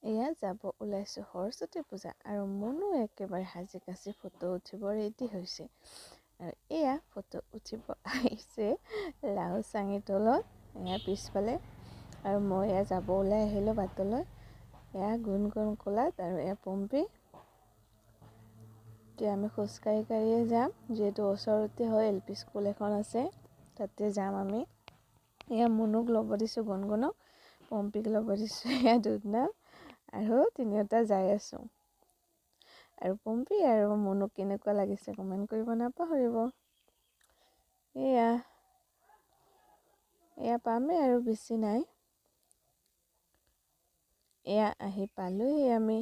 এয়া যাব ওলাইছোঁ সৰস্বতী পূজা আৰু মুনু একেবাৰে সাজি কাচি ফটো উঠিব ৰেডি হৈছে। আৰু এয়া ফটো উঠিব আহিছে লাও চাঙিৰ তলত, এয়া পিছফালে। আৰু মই এয়া যাব ওলাই আহিলোঁ বাটলৈ। এয়া গুণগুণ কোলাত আৰু এয়া পম্পী। এতিয়া আমি খোজকাঢ়ি কাঢ়িয়ে যাম, যিহেতু ওচৰতে হয় এল পি স্কুল এখন আছে, তাতে যাম আমি। এয়া মুনুক ল'ব দিছোঁ গুণগুণক, পম্পীক ল'ব দিছোঁ এয়া দুধনাম, আৰু তিনিওটা যাই আছোঁ। আৰু পম্পী আৰু মুনুক কেনেকুৱা লাগিছে কমেণ্ট কৰিব নাপাহৰিব। এয়া এয়া পামেই আৰু বেছি নাই। এয়া আহি পালোঁহি আমি।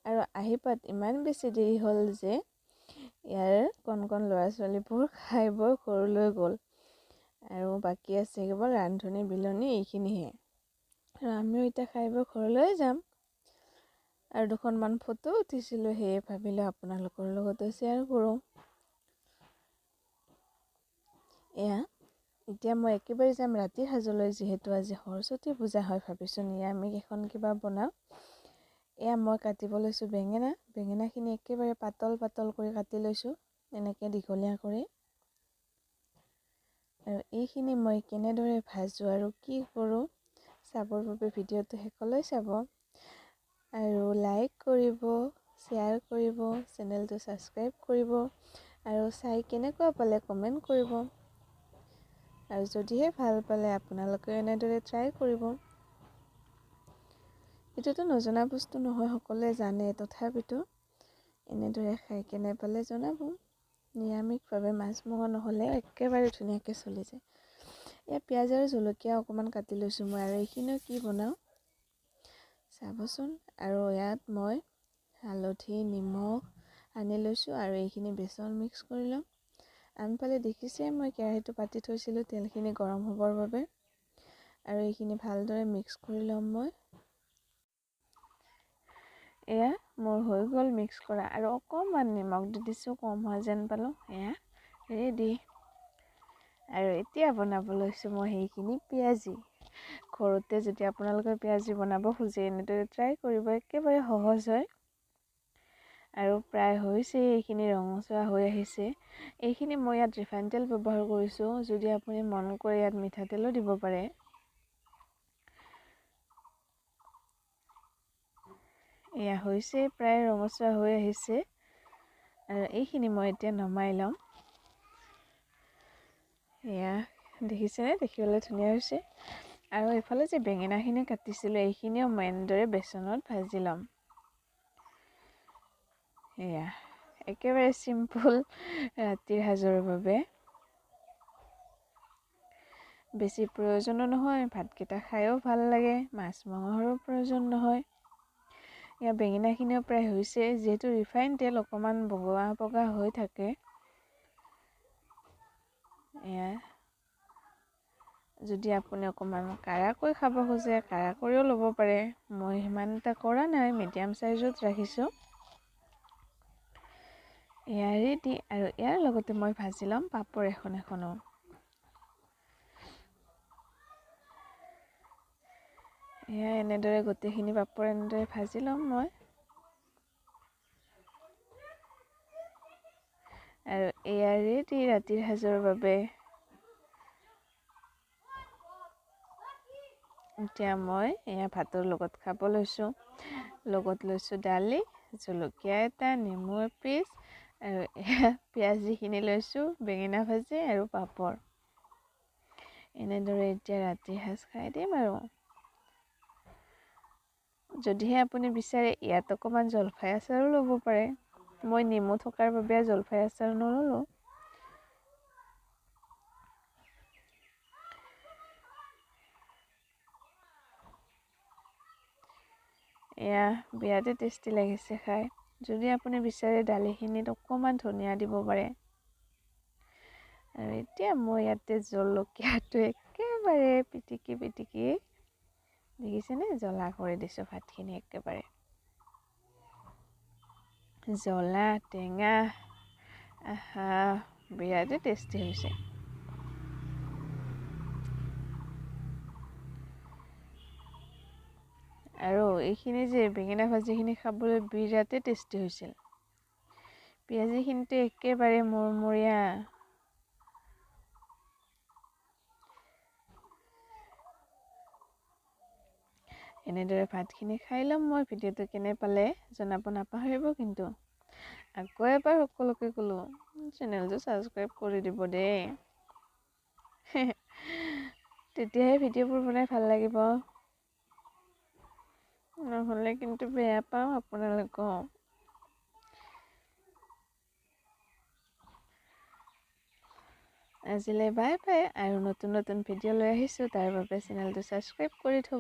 আৰু আহি পাত ইমান বেছি দেৰি হ'ল যে ইয়াৰ কণ কণ ল'ৰা ছোৱালীবোৰ খাই বৈ ঘৰলৈ গ'ল, আৰু বাকী আছে কেৱল ৰান্ধনী বিলনী এইখিনিহে। আৰু আমিও এতিয়া খাই বৈ ঘৰলৈ যাম। আৰু দুখনমান ফটো উঠিছিলোঁ, সেয়ে ভাবিলোঁ আপোনালোকৰ লগতো শ্বেয়াৰ কৰোঁ। এয়া এতিয়া মই একেবাৰে যাম ৰাতিৰ সাজলৈ, যিহেতু আজি সৰস্বতী পূজা হয়, ভাবিছোঁ নিৰামিষ এখন কিবা বনাওঁ। এয়া মই কাটিব লৈছোঁ বেঙেনা। বেঙেনাখিনি একেবাৰে পাতল পাতল কৰি কাটি লৈছোঁ, এনেকৈ দীঘলীয়া কৰি। আৰু এইখিনি মই কেনেদৰে ভাজোঁ আৰু কি কৰোঁ চাবৰ বাবে ভিডিঅ'টো শেষলৈ চাব। আৰু লাইক কৰিব, শ্বেয়াৰ কৰিব, চেনেলটো ছাবস্ক্ৰাইব কৰিব, আৰু চাই কেনেকুৱা পালে কমেণ্ট কৰিব। আৰু যদিহে ভাল পালে আপোনালোকেও এনেদৰে ট্ৰাই কৰিব। এইটোতো নজনা বস্তু নহয়, সকলোৱে জানে, তথাপিতো এনেদৰে খাই কেনে পালে জনাব। নিৰামিষভাৱে মাছ মাংস নহ'লে একেবাৰে ধুনীয়াকৈ চলি যায়। ইয়াত পিঁয়াজ আৰু জলকীয়া অকণমান কাটি লৈছোঁ মই, আৰু এইখিনিও কি বনাওঁ চাবচোন। আৰু ইয়াত মই হালধি নিমখ আনি লৈছোঁ, আৰু এইখিনি বেচন মিক্স কৰি ল'ম। আনফালে দেখিছে মই কেৰাহীটো পাতি থৈছিলোঁ তেলখিনি গৰম হ'বৰ বাবে। আৰু এইখিনি ভালদৰে মিক্স কৰি ল'ম মই। এয়া মোৰ হৈ গ'ল মিক্স কৰা, আৰু অকণমান নিমখ দি দিছোঁ, কম হোৱা যেন পালোঁ। এয়া ৰেডি। আৰু এতিয়া বনাব লৈছোঁ মই সেইখিনি পিঁয়াজি। ঘৰতে যদি আপোনালোকে পিঁয়াজি বনাব খোজে এনেদৰে ট্ৰাই কৰিব, একেবাৰে সহজ হয়। আৰু প্ৰায় হৈছে, এইখিনি ৰঙচুৱা হৈ আহিছে। এইখিনি মই ইয়াত ৰিফাইন তেল ব্যৱহাৰ কৰিছোঁ, যদি আপুনি মন কৰে ইয়াত মিঠাতেলো দিব পাৰে। এয়া হৈছে প্ৰায় ৰঙচুৱা হৈ আহিছে। আৰু এইখিনি মই এতিয়া নমাই ল'ম। এয়া দেখিছেনে, দেখিবলৈ ধুনীয়া হৈছে। আৰু এইফালে যে বেঙেনাখিনি কাটিছিলোঁ, এইখিনিও মই এনেদৰে বেচনত ভাজি ল'ম। এয়া একেবাৰে চিম্পুল ৰাতিৰ সাজৰ বাবে, বেছি প্ৰয়োজনো নহয়, ভাতকেইটা খায়ো ভাল লাগে, মাছ মাংসৰো প্ৰয়োজন নহয়। ইয়াৰ বেঙেনাখিনিও প্ৰায় হৈছে, যিহেতু ৰিফাইন তেল অকণমান বগা বগা হৈ থাকে। এয়া যদি আপুনি অকণমান কাঢ়াকৈ খাব খোজে কাঢ়া কৰিও ল'ব পাৰে, মই সিমান এটা কৰা নাই, মিডিয়াম চাইজত ৰাখিছোঁ। এয়া ৰেডি। আৰু ইয়াৰ লগতে মই ভাজি ল'ম পাপৰ এখন এখনো। এয়া এনেদৰে গোটেইখিনি পাপৰ এনেদৰে ভাজি ল'ম মই। আৰু এয়া ৰেডি ৰাতিৰ সাজৰ বাবে। এতিয়া মই এয়া ভাতৰ লগত খাব লৈছোঁ। লগত লৈছোঁ দালি, জলকীয়া এটা, নেমু এপিচ, আৰু এয়া পিঁয়াজিখিনি লৈছোঁ, বেঙেনা ভাজি আৰু পাপৰ। এনেদৰে এতিয়া ৰাতিৰ সাজ খাই দিম। আৰু যদিহে আপুনি বিচাৰে ইয়াত অকণমান জলফাই আচাৰো ল'ব পাৰে। মই নেমু থকাৰ বাবে জলফাই আচাৰ নল'লোঁ। এয়া বিৰাটেই টেষ্টি লাগিছে খাই। যদি আপুনি বিচাৰে দালিখিনিত অকণমান ধনিয়া দিব পাৰে। আৰু এতিয়া মই ইয়াতে জলকীয়াটো একেবাৰে পিটিকি পিটিকি দেখিছেনে জ্বলা কৰি দিছোঁ ভাতখিনি, একেবাৰে জ্বলা টেঙা, আহা বিৰাটেই টেষ্টি হৈছে। আৰু এইখিনি যে বেঙেনা ভাজিখিনি খাবলৈ বিৰাটেই টেষ্টি হৈছিল। পিঁয়াজিখিনিতো একেবাৰে মৰমৰীয়া। এনেদৰে ভাতখিনি খাই ল'ম মই। ভিডিঅ'টো কেনে পালে জনাব নাপাহৰিব কিন্তু। আকৌ এবাৰ সকলোকে ক'লোঁ, চেনেলটো ছাবস্ক্ৰাইব কৰি দিব দেই, তেতিয়াহে ভিডিঅ'বোৰ বনাই ভাল লাগিব, নহ'লে কিন্তু বেয়া পাওঁ আপোনালোকক। আজিলৈ বাই বাই, আৰু নতুন নতুন ভিডিঅ' লৈ আহিছোঁ, তাৰ বাবে চেনেলটো ছাবস্ক্ৰাইব কৰি থ'ব।